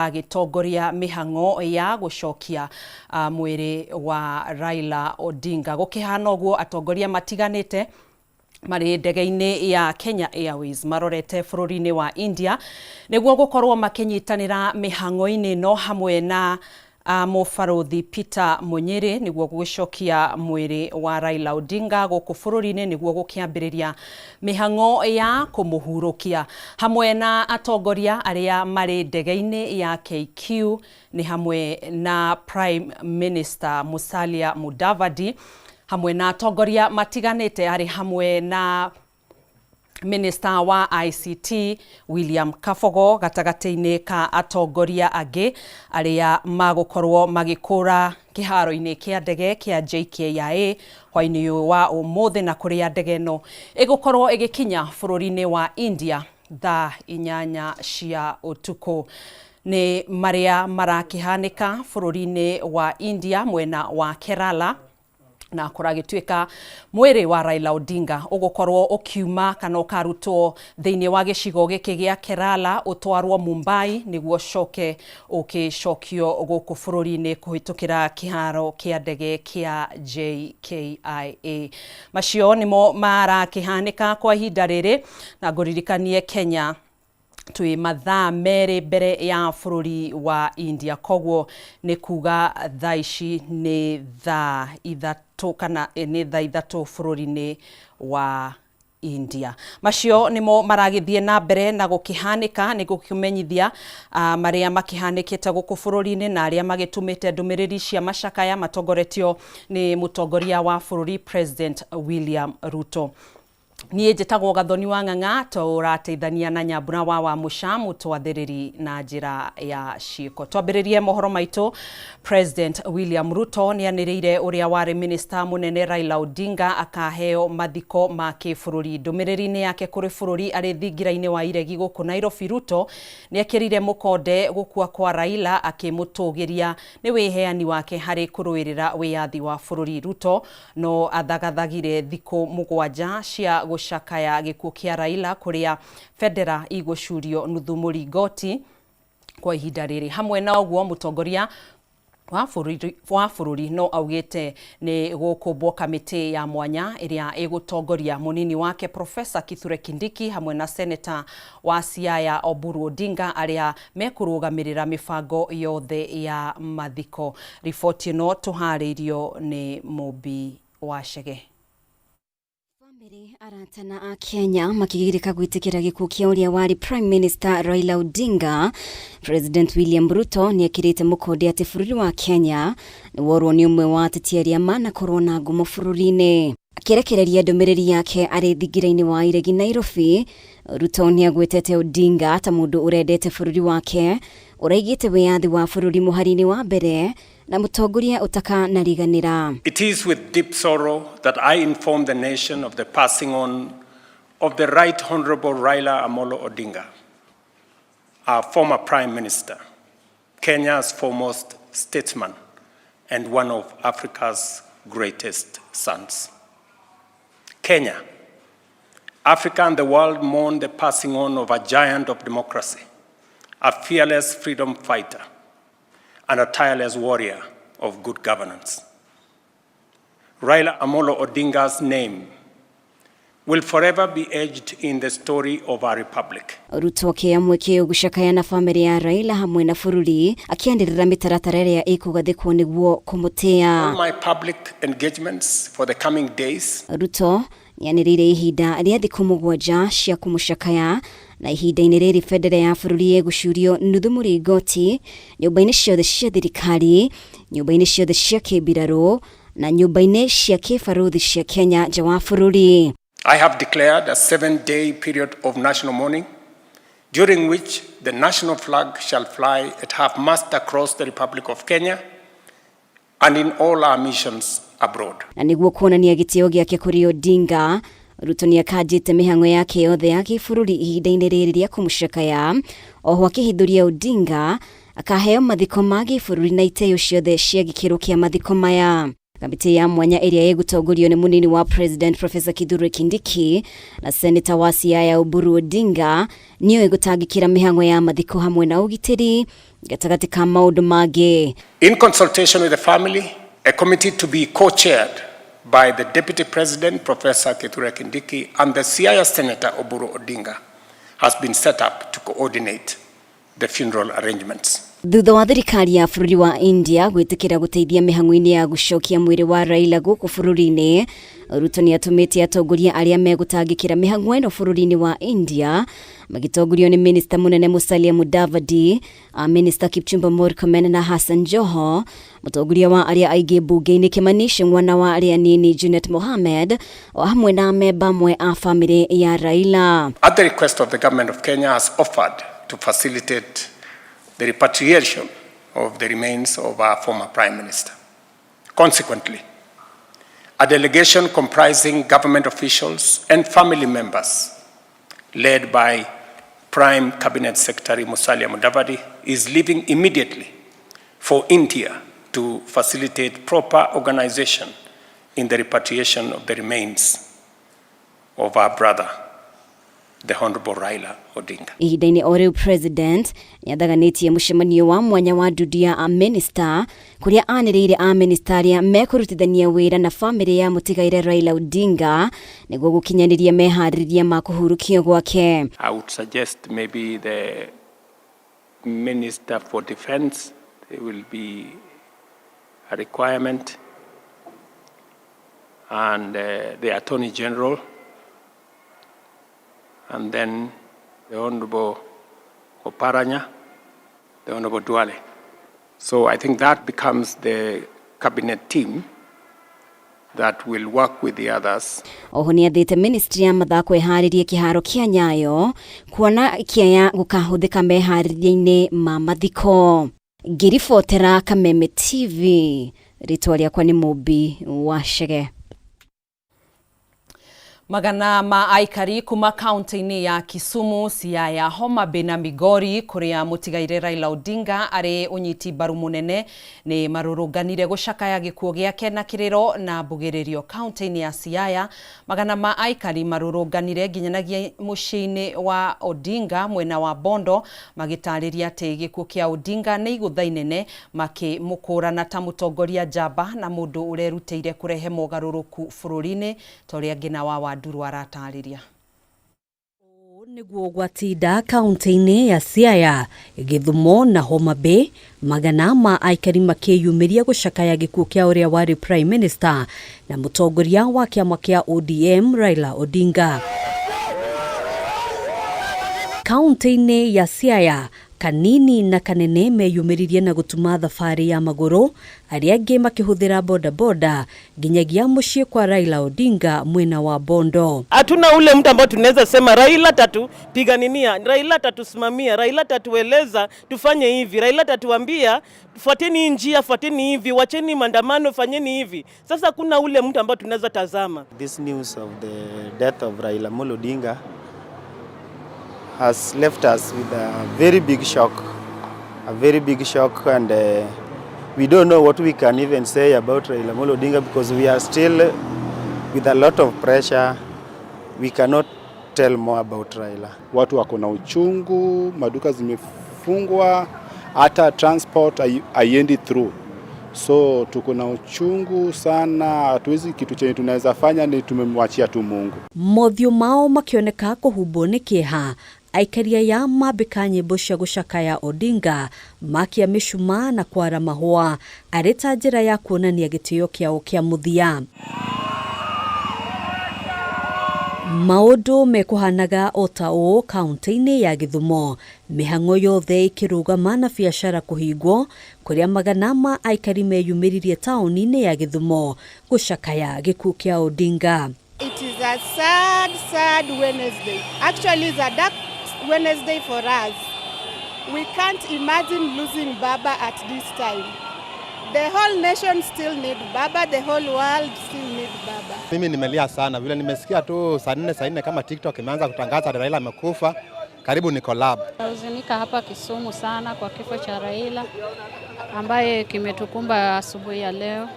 Agĩtongoria mĩhang'o ya gũcokia mwĩrĩ wa Raila Odinga. Gũkĩhana ũguo, atongoria matiganĩte marĩ ndege-inĩ ya Kenya Airways marorete bũrũri-inĩ wa India nĩguo gũkorwo makĩnyitanĩra mĩhang'o-inĩ ĩno hamwe na mũbarũthi Peter Munyiri nĩguo gũgĩcokia mwĩrĩ wa Raila Odinga gũkũ bũrũri-inĩ nĩguo gũkĩambĩrĩria mĩhang'o ya kũmũhurũkia. Hamwe na atongoria arĩa marĩ ndege-inĩ ya KQ nĩ hamwe na Prime Minister Musalia Mudavadi, hamwe na atongoria matiganĩte, arĩ hamwe na Minister wa ICT William Kabogo, gatagatĩ-inĩ ka atongoria angĩ arĩa magũkorwo magĩkũra kĩharo-inĩ kĩa ndege kĩa JKIA hwaĩ-inĩ ũyũ wa ũmũthĩ, na kũrĩa ndege ĩno ĩgũkorwo ĩgĩkinya bũrũri-inĩ wa India thaa 8 cia ũtukũ. Nĩ marĩa marakĩhanĩka bũrũri-inĩ wa India mwena wa Kerala, na kũragĩtuĩka mwĩrĩ wa Raila Odinga ũgũkorwo ũkiuma kana ũkarutwo thĩinĩ wa gĩcigo gĩkĩ gĩa Kerala ũtwarwo Mumbai nĩguo ũcoke ũgĩcokio gũkũ bũrũri-inĩ kũhĩtũkĩra kĩharo kĩa ndege kĩa JKIA. Macio nĩmo marakĩhanĩka kwa ihinda rĩrĩ, na ngũririkanie Kenya twĩ mathaa 2 mbere ya bũrũri wa India, koguo nĩ kuga thaa ici nĩ thaa 3, kana nĩ thaa 3 bũrũri-inĩ wa India. Macio nĩmo maragĩthiĩ na mbere na gũkĩhanĩka. Nĩ gũkĩmenyithia marĩa makĩhanĩkĩte gũkũ bũrũri-inĩ na arĩa magĩtũmĩte ndũmĩrĩri cia macakaya matongoretio nĩ mũtongoria wa bũrũri, President William Ruto. Niĩ njĩtagwo Gathoni wa Ng'ang'a, tũrateithania na Nyambura wa Mũca mũtwathĩrĩri na njĩra ya ciĩko. Twambĩrĩrie mohoro maitũ. President William Ruto nĩ anĩrĩire ũrĩa warĩ minista mũnene Raila Odinga akaheo mathiko ma kĩbũrũri. Ndũmĩrĩri-inĩ yake kũrĩ bũrũri arĩ thingira-inĩ wa iregi gũkũ Nairobi, Ruto nĩ ekĩrire mũkonde gũkua kwa Raila, akĩmũtũgĩria nĩ wĩheani wake harĩ kũrũĩrĩra wĩyathi wa bũrũri. Ruto no athagathagire thikũ 7 cia gũcakaya gĩkuũ kĩa Raila, kũrĩa bendera igũcurio nuthu mũringoti kwa ihinda rĩrĩ. Hamwe na ũguo, mũtongoria wa bũrũri no augĩte nĩ gũkũmbwo kamĩtĩ ya mwanya ĩrĩa ĩgũtongoria mũnini wake Professor Kithure Kindiki hamwe na Seneta wa Siaya Oburu Odinga, arĩa mekũrũgamĩrĩra mĩbango yothe ya mathiko. Riboti ĩno tũharĩirio nĩ Mũmbi wa Chege. Bamĩrĩ, arata na Akenya makĩgirĩka gwĩtĩkĩra gĩkuũ kĩa ũrĩa warĩ Prime Minister Raila Odinga. President William Ruto nĩ ekĩrĩte mũkonde atĩ bũrũri wa Kenya nĩ worwo nĩ ũmwe wa ateti arĩa manakorwo na ngumo bũrũri-inĩ. Akĩrekereria ndũmĩrĩri yake arĩ thingira-inĩ wa iregi Nairobi, Ruto nĩ agwetete Odinga ta mũndũ ũrendete bũrũri wake, ũraigĩte wĩyathi wa bũrũri mũhari-inĩ wa mbere, na mũtongoria ũtakanariganĩra. It is with deep sorrow that I inform the nation of the passing on of the Right Honorable Raila Amolo Odinga, our former Prime Minister, Kenya's foremost statesman, and one of Africa's greatest sons. Kenya, Africa, and the world mourn the passing on of a giant of democracy, a fearless freedom fighter, and a tireless warrior of good governance. Raila Amolo Odinga's name will forever be etched in the story of our republic. Ruto akĩoya mweke gũcakaya na bamĩrĩ ya Raila hamwe na bũrũri, akĩanĩrĩra mĩtaratara ĩrĩa ĩkũgathĩkwo nĩguo kũmũtĩa. All my public engagements for the coming days Ruto nĩanĩrĩire ihinda rĩa thikũ 7 cia kũmũcakaya, na ihinda-inĩ rĩrĩ bendera ya bũrũri ĩgũcurio nuthu mũringoti nyũmba-inĩ ciothe cia thirikari, nyũmba-inĩ ciothe cia kĩmbirarũ na nyũmba-inĩ cia kĩbarũthi cia Kenya nja wa bũrũri. I have declared a 7-day period of national mourning, during which the national flag shall fly at half mast across the Republic of Kenya and in all our missions abroad. Na nĩguo kuonania gĩtĩo gĩake kũrĩ Odinga, Ruto nĩ akanjĩte mĩhang'o yake yothe ya gĩbũrũri ihinda-inĩ rĩrĩ rĩa kũmũcakaya. Oho akĩhithũria Odinga akaheo mathiko ma gĩbũrũri na iteo ciothe cia gĩkĩro kĩa mathiko maya. Kamĩtĩ ya mwanya ĩrĩa ĩgũtongorio nĩ mũnini wa President Professor Kithure Kindiki na Senator wa Siaya Oburu Odinga nĩyo ĩgũtangĩkĩra mĩhang'o ya mathiko hamwe na ũgitĩri gatagatĩ ka maũndũ mangĩ. In consultation with the family, a committee to be co-chaired by the Deputy President, Professor Kithure Kindiki, and the Siaya Senator Oburu Odinga has been set up to coordinate the funeral arrangements. Thutha wa thirikari ya bũrũri wa India gwĩtĩkĩra gũteithia mĩhang'o-inĩ ya gũcokia mwĩrĩ wa Raila gũkũ bũrũri-inĩ, Ruto nĩ atũmĩte atongoria arĩa megũtangĩkĩra mĩhang'o ĩno bũrũri-inĩ wa India magĩtongorio nĩ minista mũnene Musalia Mudavadi, minista Kipchumba Murkomen na Hassan Joho, mũtongoria wa arĩa aingĩ mbunge-inĩ Kimani Ichung'wa na wa arĩa anini Junet Mohamed, o hamwe na amemba amwe a bamĩrĩ ya Raila. At the request of the government of Kenya has offered to facilitate the repatriation of the remains of our former Prime Minister. Consequently, a delegation comprising government officials and family members, led by Prime Cabinet Secretary Musalia Mudavadi, is leaving immediately for India to facilitate proper organization in the repatriation of the remains of our brother, the Honorable Raila Odinga. Ihinda-inĩ o rĩu President nĩathaganĩtie mũcemanio wa mwanya wa ndundu ya amĩnĩsta kũrĩa anĩrĩire amĩnĩsta arĩa mekũrutithania wĩra na bamĩrĩ ya mũtigaire Raila Odinga nĩguo gũkinyanĩria meharĩrĩria ma kũhurũkio gwake. I would suggest maybe the Minister for Defense, there will be a requirement, and the Attorney General, and then the Honorable Oparanya, the Honorable Duale. So I think that becomes the cabinet team that will work with the others. Oho nĩathĩte ministry ya mathako ĩharĩrie kĩharo kĩa Nyayo kuona kĩaya gũkahũthĩka meharĩria-inĩ ma mathiko. Ngĩribotera Kameme TV, rĩtwa rĩakwa nĩ Mũmbi wa Chege. Magana ma aikari kuma kaunti-inĩ ya Kisumu, Siaya, Homa Bay na Migori kuria mutigaire Raila Odinga ari unyiti mbaru munene ni marurunganire gucakaya gikuo giake na kiriro na mbugiririo kaunti-inĩ ya Siaya. Magana ma aikari marurunganire nginyanagia muciĩ-inĩ wa Odinga mwena wa Bondo magitariria ati gikuo kia Odinga ni igutha inene makimukurana ta mutongoria njamba na mundu urerutĩire kurehe mogaruruku bururi-inĩ ta ũrĩa Ngina wa Wanduru aratariria. Nĩguo gwatinda kaunti-inĩ ya Siaya, Gĩthumo na Homa Bay, magana ma aikari makĩyumĩria gũcakaya gĩkuũ kĩa ũrĩa warĩ Prime Minister na mũtongoria wa kĩama kĩa ODM Raila Odinga. Kaunti-inĩ ya Siaya, kanini na kanene meyumĩririe na gũtuma thabarĩ ya magũrũ, arĩa angĩ makĩhũthĩra bodaboda nginyagia mũciĩ kwa Raila Odinga mwena wa Bondo. Hatuna ule mtu ambao tunaweza sema Raila tatupiganinia, Raila tatusimamia, Raila tatueleza tufanye hivi, Raila tatuambia fuateni njia, fuateni hivi, wacheni maandamano, fanyeni hivi. Sasa kuna ule mtu ambao tunaweza tazama. This news of the death of Raila Amolo Odinga has left us with a very big shock, and we don't know what we can even say about Raila Amolo Odinga because we are still with a lot of pressure. We cannot tell more about Raila. Watu wako na uchungu, maduka zimefungwa, hata transport haiendi through. So tuko na uchungu sana, hatuwezi, kitu chenye tunaweza fanya ni tumemwachia tu Mungu. Mothiũ mao makĩoneka kũhumbwo nĩ kĩeha, aikari aya mambĩka nyĩmbo cia gũcakaya Odinga, makia mĩcumaa na kwara mahũa arĩ ta njĩra ya kuonania gĩtĩo kĩao kĩa mũthia. Maũndũ mekũhanaga o ta ũũ kaunti-inĩ ya Gĩthumo, mĩhang'o yothe ĩkĩrũgama na biacara kũhingwo, kũrĩa magana ma aikari meyumĩririe taũni-inĩ ya Gĩthumo gũcakaya gĩkuũ kĩa Odinga. It is a sad, sad Wednesday. Actually, it's a dark Wednesday for us. We can't imagine losing Baba at this time. The whole nation still need Baba, the whole world still need Baba. Mimi nimelia sana vile nimesikia tu saa 4 kama TikTok imeanza kutangaza Raila amekufa, karibu ni collab. Nahuzunika hapa Kisumu sana kwa kifo cha Raila ambaye kimetukumba asubuhi ya leo.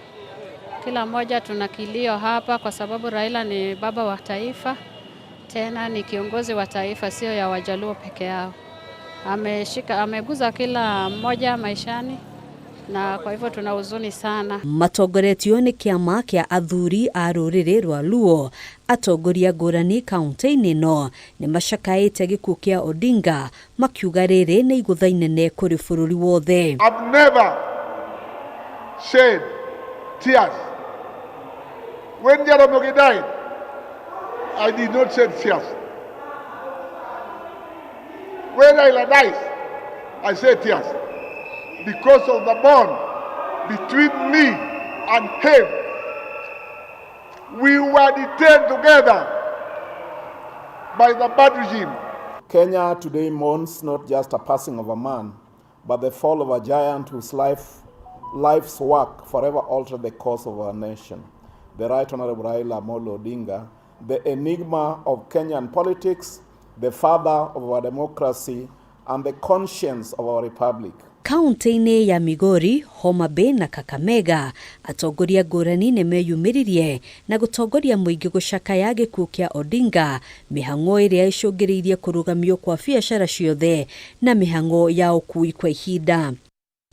Kila mmoja tuna kilio hapa kwa sababu Raila ni baba wa taifa, tena ni kiongozi wa taifa, sio ya Wajaluo peke yao. Ameshika, ameguza kila mmoja maishani na kwa hivyo tuna huzuni sana. Matongoretio nĩ kĩama kĩa athuri a rũrĩrĩ rwa Luo, atongoria ngũrani kaunti-inĩ ĩno nĩ macakaĩte gĩkuũ kĩa Odinga makiuga rĩrĩ nĩ igũtha inene kũrĩ bũrũri wothe. I've never shed tears. When Jaramogi died, I did not shed tears. When Raila dies, I shed tears because of the bond between me and him. We were detained together by the bad regime. Kenya today mourns not just a passing of a man, but the fall of a giant whose life's work forever altered the course of our nation. The Right Honorable Raila Amolo Odinga, the enigma of Kenyan politics, the father of our democracy, and the conscience of our republic. Kaunti-inĩ ya Migori, Homa Bay na Kakamega, atongoria ngũrani nĩ meyumĩririe na gũtongoria mũingĩ gũcakaya gĩkuũ kĩa Odinga, mĩhang'o ĩrĩa ĩcũngĩrĩirie kũrũgamio kwa biacara ciothe na mĩhang'o ya ũkui kwa ihinda.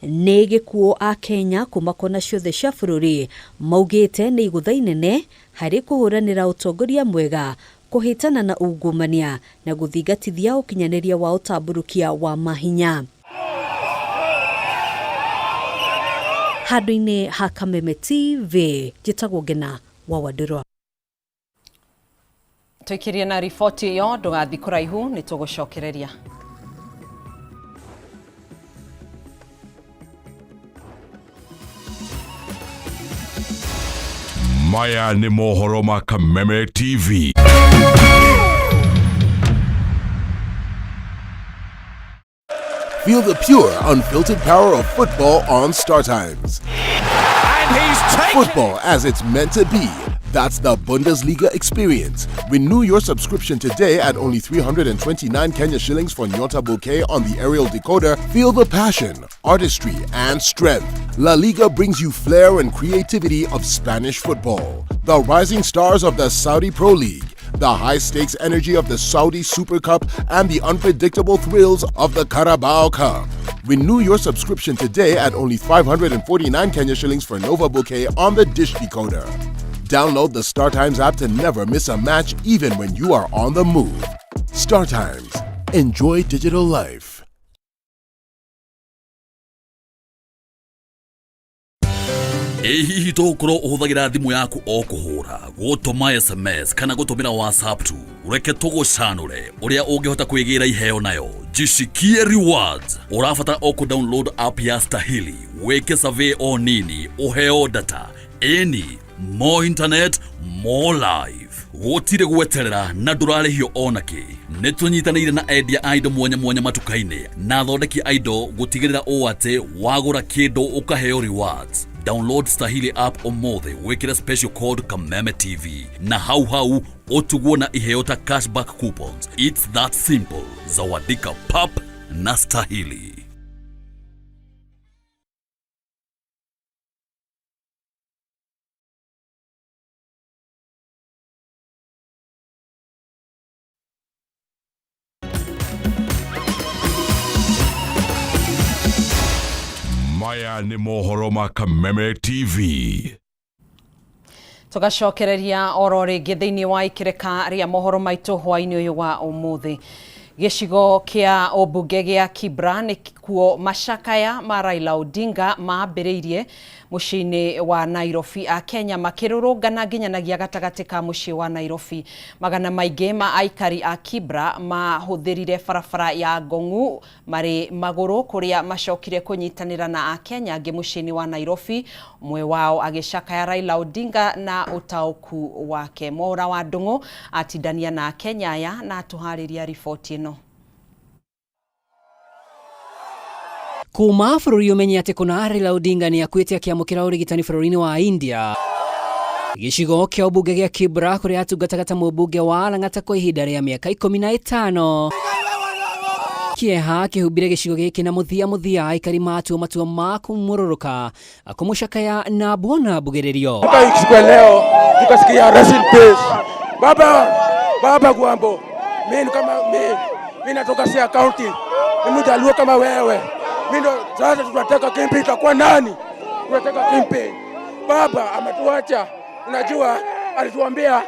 Nĩ gĩkuũ a Kenya kuma kona ciothe cia bũrũri maugĩte nĩ igũtha inene harĩ kũhũranĩra ũtongoria mwega, kũhĩtana na ungumania na gũthingatithia ũkinyanĩria wa ũtambũrũkia wa mahinya. Handũ-inĩ ha Kameme TV, njĩtagwo Ngena wa Wandũrwa. Tũikirie na riboti ĩyo, ndũgathiĩ kũraihu, nĩ tũgũcokereria. Maya nĩ mohoro ma Kameme TV. Feel the pure, unfiltered power of football on Star Times. And he's taken Football as it's meant to be. That's the Bundesliga experience. Renew your subscription today at only 329 Kenya shillings for Nyota Bouquet on the aerial decoder. Feel the passion, artistry, and strength. La Liga brings you flair and creativity of Spanish football. The rising stars of the Saudi Pro League, the high-stakes energy of the Saudi Super Cup, and the unpredictable thrills of the Carabao Cup. Renew your subscription today at only 549 Kenya shillings for Nova Bouquet on the Dish Decoder. Download the Star Times app to never miss a match, even when you are on the move. Star Times. Enjoy digital life. Ĩ hihi tũgũkorwo ũhũthagĩra thimũ yaku o kũhũra, gũtũma SMS kana gũtũmĩra WhatsApp tu? Reke tũgũcanũre ũrĩa ũngĩhota kwĩgĩra iheo nayo. Jishikie rewards. Ũrabatara o kũ download app ya Stahili, wĩke survey o nini, ũheo data. Ĩni, more internet, more life. Gũtirĩ gweterera na ndũrarĩhio ona kĩ. Nĩ tũnyitanĩire na endia a indo mwanya mwanya matuka-inĩ na athondeki a indo gũtigĩrĩra ũũ atĩ wagũra kĩndũ ũkaheo rewards. Download Stahili app ũmũthĩ, wĩkĩre special code Kameme TV na hau hau ũtugwo na iheo ta cashback coupons. It's that simple. Zawadika pap na Stahili. Maya nĩ mohoro ma Kameme TV. Tũgacokereria oro rĩngĩ thĩinĩ wa ikĩrĩka rĩa mohoro maitũ hwaĩ-inĩ ũyũ wa ũmũthĩ. Gĩcigo kĩa ũmbunge gĩa Kibra nĩkuo macakaya ma Raila Odinga mambĩrĩirie mũciĩ-inĩ wa Nairobi. Akenya makĩrũrũngana nginyanagia gatagatĩ ka mũciĩ wa Nairobi. Magana maingĩ ma aikari a Kibra mahũthĩrire barabara ya Ngong'u marĩ magũrũ, kũrĩa macokire kũnyitanĩra na Akenya angĩ mũciĩ-inĩ wa Nairobi, ũmwe wao agĩcakaya Raila Odinga na ũtaũku wake. Mwaũra wa Ndung'u atindania na Akenya aya na atũharĩria riboti ĩno. Kuma bũrũri ũmenye atĩ kũna Raila Odinga nĩ akuĩte akĩamũkĩra ũrigitani bũrũri-inĩ wa India. Gĩcigo kĩa ũmbunge gĩa Kibra, kũrĩa atungataga ta mũmbunge wa Lang'ata kwa ihinda rĩa mĩaka 15, Kĩeha kĩhumbire gĩcigo gĩkĩ na mũthia mũthia aikari matua matua ma kũmũrũrũka kũmũcakaya na mbuona mbugĩrĩrio. Siku ya leo tukasikia rest in peace baba baba Gwambo. Mimi kama mimi natoka Siaya County, mimi Mjaluo kama wewe. Mimi ndo sasa tunataka Kingpin, itakuwa nani? Tunataka Kingpin. Baba ametuacha, unajua alituambia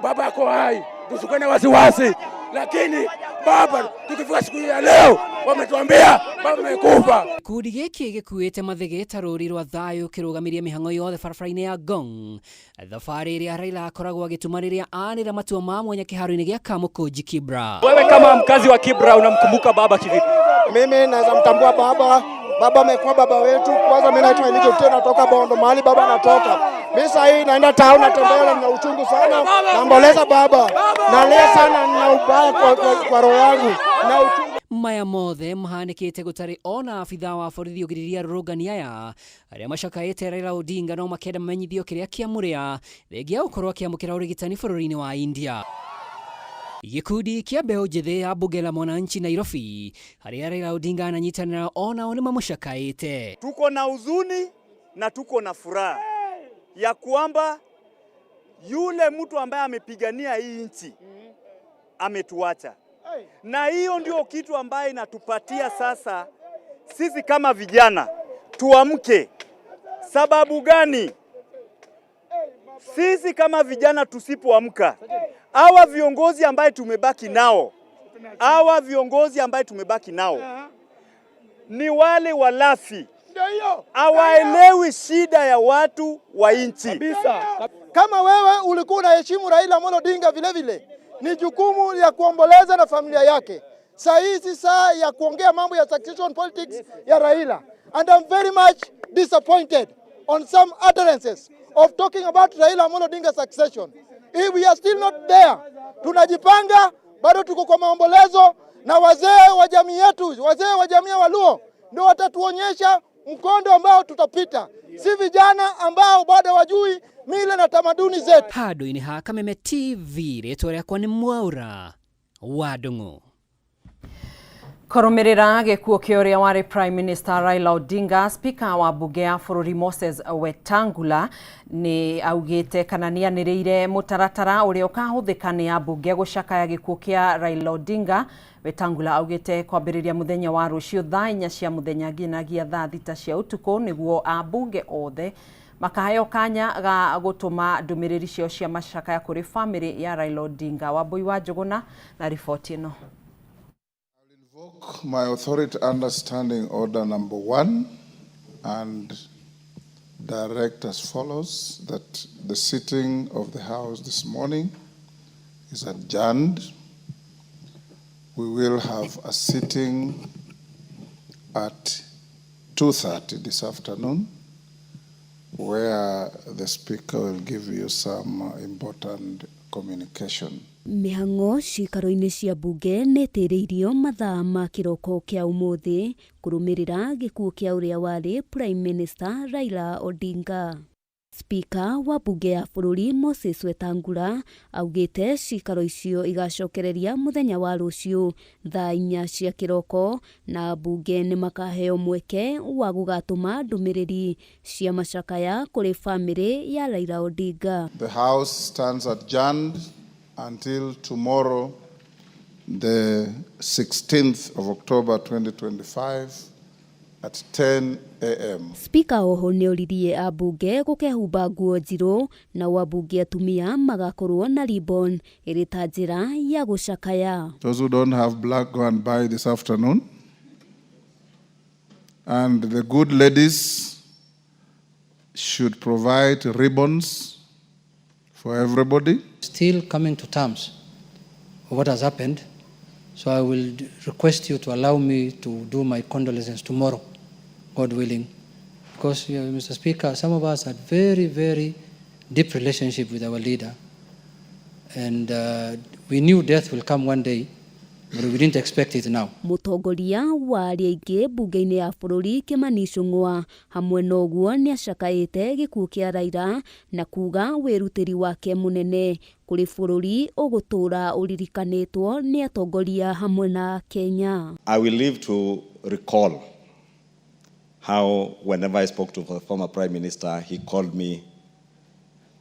baba ako hai, tusikuwe na wasiwasi, lakini baba tukifika siku ya leo wametuambia baba amekufa. Gĩkundi gĩkĩ gĩkuĩte mathĩgĩ ta rũri rwa thayũ kĩrũgamirie mĩhang'o yothe barabara-inĩ ya Ngong, thabarĩ ĩrĩa Raila akoragwo agĩtũma rĩrĩa anĩra matua ma mwanya kĩharo-inĩ gĩa Kamũkũnji Kibra. Wewe kama mkazi wa Kibra unamkumbuka baba kivipi? Mimi naweza mtambua baba. Baba amekuwa baba wetu. Kwanza mimi naitwa Elijah Otieno, natoka Bondo, mahali baba anatoka. Mimi sasa hii naenda town, natembea na uchungu sana, naomboleza baba, nalia sana na ubaya kwa roho yangu na uchungu. Maya mothe mahanĩkĩte gũtarĩ ona abithaa wa borithi ũgirĩrĩria arũrũngani aya arĩa macakaĩte Raila Odinga no makenda mamenyithio kĩrĩa kĩamũrĩa thengia gũkorwo akĩamũkĩra ũrigitani bũrũri-inĩ wa India. Gĩkundi kĩa mbeũ njĩthĩ ya Bunge la Mwananchi Nairobi harĩa Raila Odinga ananyitanĩra onao nĩ mamũcakaĩte. Tuko na huzuni na tuko na furaha ya kwamba yule mtu ambaye amepigania hii nchi ametuacha, na hiyo ndio kitu ambaye inatupatia sasa sisi kama vijana tuamke. Sababu gani? Sisi kama vijana tusipoamka, hawa viongozi ambaye tumebaki nao, hawa viongozi ambaye tumebaki nao ni wale walafi, hawaelewi shida ya watu wa nchi. Kama wewe ulikuwa unaheshimu Raila Amolo Odinga vile vile, ni jukumu ya kuomboleza na familia yake. Saa hii si saa ya kuongea mambo ya succession politics ya Raila. And I'm very much disappointed on some utterances of talking about Raila Amolo Odinga succession. If we are still not there, tunajipanga, bado tuko kwa maombolezo na wazee wa jamii yetu, wazee wa jamii ya Waluo ndio watatuonyesha mkondo ambao tutapita, si vijana ambao bado wajui mila na tamaduni zetu. Handũ-inĩ ha Kameme TV rĩtwa rĩakwa nĩ Mwaura wa Ndung'u. Kũrũmĩrĩra gĩkuũ kĩa ũrĩa warĩ Prime Minister Raila Odinga, Speaker wa mbunge ya bũrũri Moses Wetangula nĩ augĩte kana nĩ anĩrĩire mũtaratara ũrĩa ũkahũthĩka nĩ ambunge gũcakaya gĩkuũ kĩa Raila Odinga. Wetangula augĩte kwambĩrĩria mũthenya wa rũciũ thaa 4 cia mũthenya nginyagia thaa 6 cia ũtukũ nĩguo ambunge othe makaheo kanya ga gũtũma ndũmĩrĩri ciao cia macakaya kũrĩ famĩlĩ ya Raila Odinga. Wambui wa Njũgũna na riboti ĩno. My authority under standing order number 1 and direct as follows, that the sitting of the House this morning is adjourned. We will have a sitting at 2:30 this afternoon, where the Speaker will give you some important communication. Mĩhang'o ciikaro-inĩ cia mbunge nĩ ĩtĩrĩirio mathaa ma kĩroko kĩa ũmũthĩ kũrũmĩrĩra gĩkuũ kĩa ũrĩa warĩ Prime Minister Raila Odinga. Speaker wa mbunge ya bũrũri Moses Wetangula augĩte ciikaro icio igacokereria mũthenya wa rũciũ thaa 4 cia kĩroko na mbunge nĩ makaheo mweke wa gũgatũma ndũmĩrĩri cia macakaya kũrĩ famĩlĩ ya Raila Odinga. The House stands adjourned until tomorrow, the 16th of October 2025 at 10 a.m. Speaker oho nĩoririe ambunge gũkehumba nguo njirũ nao ambunge atumia magakorwo na ribbon ĩrĩ ta njĩra ya gũcakaya. Those who don't have black, go and buy this afternoon. And the good ladies should provide ribbons for everybody. Still coming to terms of what has happened, so I will request you to allow me to do my condolences tomorrow, God willing, because, you know, Mr. Speaker, some of us had very, very deep relationship with our leader, and we knew death will come one day, but we didn't expect it now. Mũtongoria wa arĩa aingĩ mbunge-inĩ ya bũrũri Kimani Ichung'wa hamwe na ũguo nĩacakaĩte gĩkuũ kĩa Raila na kuga wĩrutĩri wake mũnene Kũrĩ bũrũri ũgũtũũra ũririkanĩtwo nĩ atongoria hamwe na Kenya. I will live to recall how whenever I spoke to the former Prime Minister, he called me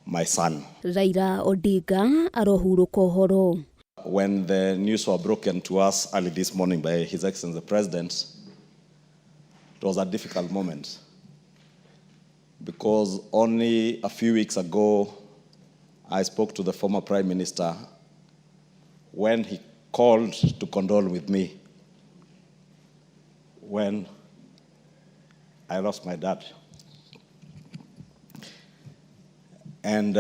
my son. Raila Odinga arohurũka ũhoro. When the news were broken to us early this morning by His Excellency the President, it was a difficult moment because only a few weeks ago I spoke to the former Prime Minister when he called to condole with me when I lost my dad. And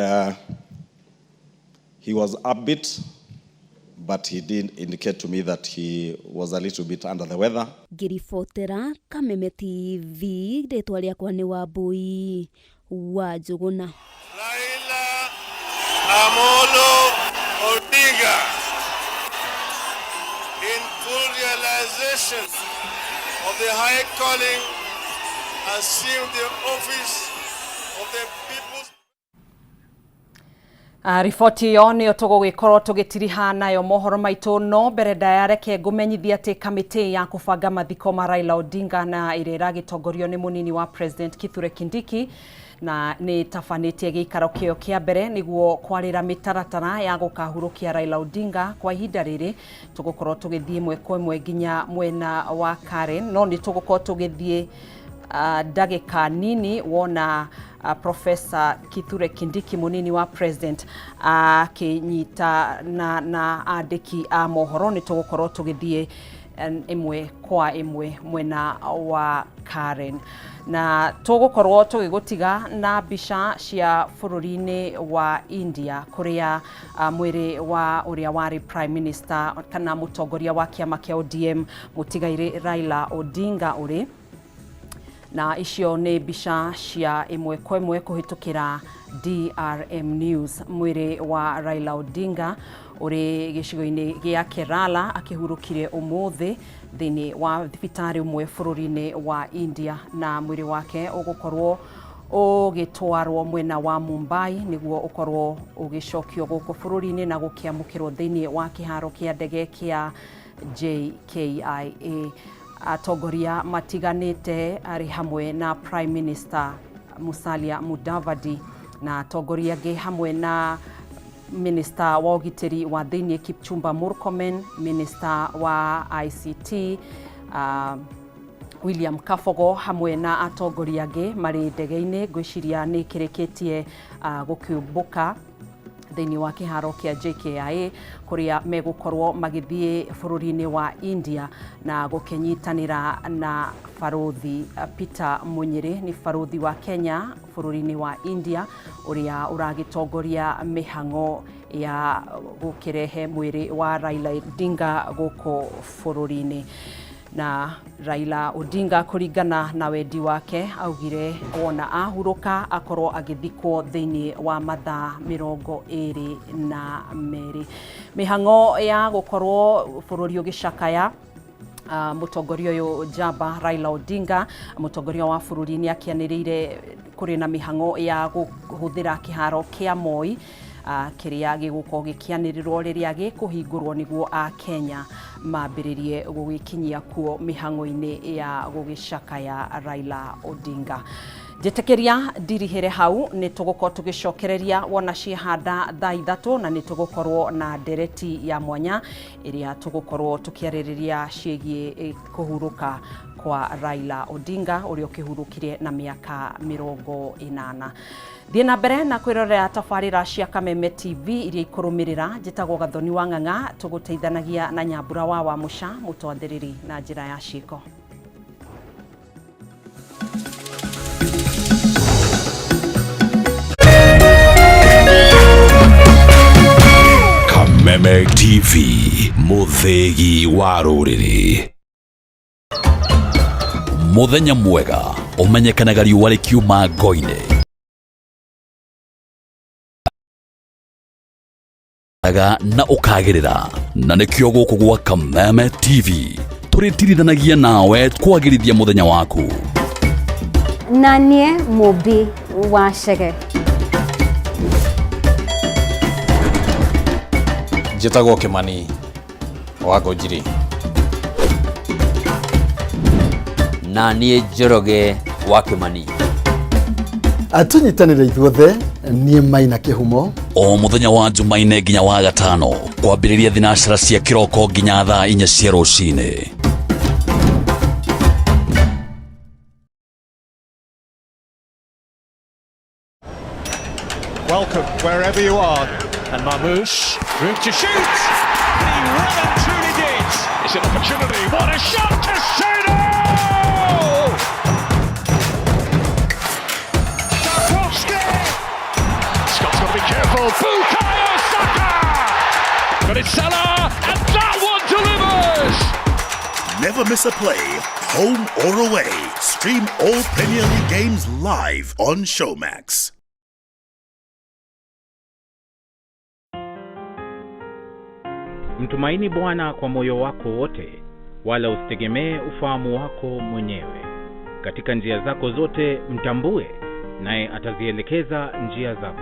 he was upbeat, but he did indicate to me that he was a little bit under the weather. Ngĩribotera Kameme TV, rĩtwa rĩakwa nĩ Wambui wa Njũgũna. Raila Amolo Odinga, in full realization of the high calling, assumed the office of the People's Riboti ĩyo nĩyo tũgũgĩkorwo tũgĩtiriha nayo mohoro maitũ. No mbere ndaya, reke ngũmenyithia atĩ kamĩtĩ ya kũbanga mathiko ma Raila Odinga na ĩrĩa ĩragĩtongorio nĩ mũnini wa President Kithure Kindiki na nĩ tabanĩtie gĩikaro kĩo kĩa mbere nĩguo kwarĩra mĩtaratara ya gũkahurũkia Raila Odinga. Kwa ihinda rĩrĩ tũgũkorwo tũgĩthiĩ ĩmwe kwa ĩmwe nginya mwena wa Karen, no nĩ tũgũkorwo tũgĩthiĩ ndagĩka nini wona Professor Kithure Kindiki, mũnini wa President, akĩnyita na andĩki a mohoro. Nĩ tũgũkorwo tũgĩthiĩ ĩmwe kwa ĩmwe mwena wa Karen, na tũgũkorwo tũgĩgũtiga na mbica cia bũrũri-inĩ wa India kũrĩa mwĩrĩ wa ũrĩa warĩ Prime Minister kana mũtongoria wa kĩama kĩa ODM, mũtigairĩ Raila Odinga, ũrĩ. Na icio nĩ mbica cia ĩmwe kwa ĩmwe kũhĩtũkĩra DRM News. Mwĩrĩ wa Raila Odinga ũrĩ gĩcigo-inĩ gĩa Kerala, akĩhurũkire ũmũthĩ thĩinĩ wa thibitarĩ ũmwe bũrũri-inĩ wa India, na mwĩrĩ wake ũgũkorwo ũgĩtwarwo mwena wa Mumbai nĩguo ũkorwo ũgĩcokio gũkũ bũrũri-inĩ na gũkĩamũkĩrwo thĩinĩ wa kĩharo kĩa ndege kĩa JKIA. Atongoria matiganĩte arĩ hamwe na Prime Minister Musalia Mudavadi na atongoria angĩ, hamwe na Minister wa ũgitĩri wa thĩinĩ Kipchumba Murkomen, Minister wa ICT William Kabogo, hamwe na atongoria angĩ marĩ ndege-inĩ. Ngwĩciria nĩ kĩrĩkĩtie gũkĩũmbũka thĩinĩ wa kĩharo kĩa JKIA kũrĩa megũkorwo magĩthiĩ bũrũri-inĩ wa India na gũkĩnyitanĩra na Barũthi Peter Munyĩrĩ, nĩ barũthi wa Kenya bũrũri-inĩ wa India, ũrĩa ũragĩtongoria mĩhang'o ya gũkĩrehe mwĩrĩ wa Raila Odinga gũkũ bũrũri-inĩ. Na Raila Odinga, kũringana na wendi wake, augire wona ahurũka akorwo agĩthikwo thĩinĩ wa mathaa 22. Mĩhang'o ya gũkorwo bũrũri ũgĩcakaya mũtongoria ũyũ njamba Raila Odinga, mũtongoria wa bũrũri nĩ akĩanĩrĩire kũrĩ na mĩhang'o ya kũhũthĩra kĩharo kĩa Moi kĩrĩa gĩgũkorwo gĩkĩanĩrĩrwo rĩrĩa gĩkũhingũrwo nĩguo a Kenya mambĩrĩrie gũgĩkinyia kuo mĩhang'o-inĩ ya gũgĩcakaya Raila Odinga. Njĩtĩkĩria ndirihĩre hau. Nĩ tũgũkorwo tũgĩcokereria wona ciehanda thaa 3, na nĩ tũgũkorwo na ndereti ya mwanya ĩrĩa tũgũkorwo tũkĩarĩrĩria ciĩgiĩ kũhurũka kwa Raila Odinga, ũrĩa ũkĩhurũkire na mĩaka 80. Thiĩ na mbere na kwĩrorera tabarĩra cia Kameme TV iria ikũrũmĩrĩra. Njĩtagwo Gathoni wa Ng'ang'a, tũgũteithanagia na Nyambura wa Wamũca, mũtwathĩrĩri na njĩra ya ciĩko. Kameme TV, mũthĩgi wa rũrĩrĩ. Mũthenya mwega ũmenyekanaga riũa rĩkiuma ngo-inĩ na ũkagĩrĩra, na nĩkĩo gũkũ gwa Kameme TV tũrĩtirithanagia nawe kwagĩrithia mũthenya waku. Na niĩ Mũmbi wa Chege. Njĩtagwo Kĩmani wa Ngũnjiri. Na niĩ Njoroge wa Kĩmani. Tũnyitanĩre ithuothe, niĩ Maina Kĩhumo. O mũthenya wa Jumaine nginya wa gatano kwambĩrĩria thinacara cia kĩroko nginya thaa 4 cia rũcinĩ. Welcome wherever you are. And Marmoush, room to shoot! And he well and truly did! It's an opportunity, what a shot! Casado! Tarkowski! Scott's got to be careful. Bukayo Saka! But it's Salah, and that one delivers! Never miss a play, home or away. Stream all Premier League games live on Showmax. Mtumaini Bwana kwa moyo wako wote, wala usitegemee ufahamu wako mwenyewe. Katika njia zako zote mtambue, naye atazielekeza njia zako.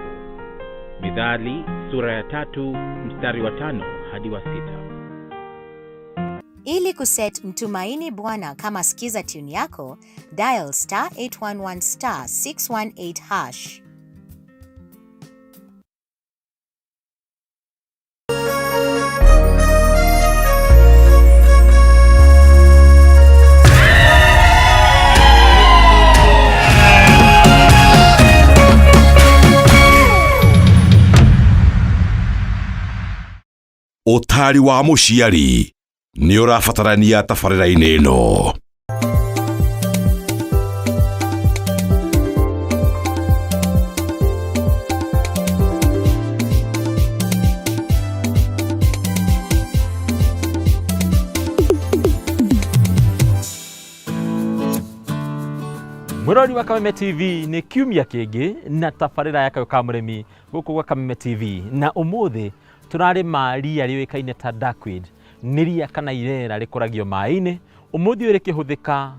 Mithali sura ya 3 mstari wa 5 hadi wa 6. Ili kuset Mtumaini Bwana kama skiza tune yako, dial star 811 star 618 hash. Ũtari wa mũciari nĩ ũrabatarania tabarĩra-inĩ ĩno. Mwirori wa Kameme TV, nĩ kiumia kĩngĩ na tabarĩra ya Kayũ ka Mũrĩmi gũkũ gwa Kameme TV, na ũmũthĩ tũrarĩma ria rĩũĩkaine ta duckweed. Nĩ ria kana irera rĩkũragio maĩ-inĩ, ũmũthĩ ũyũ rĩkĩhũthĩka.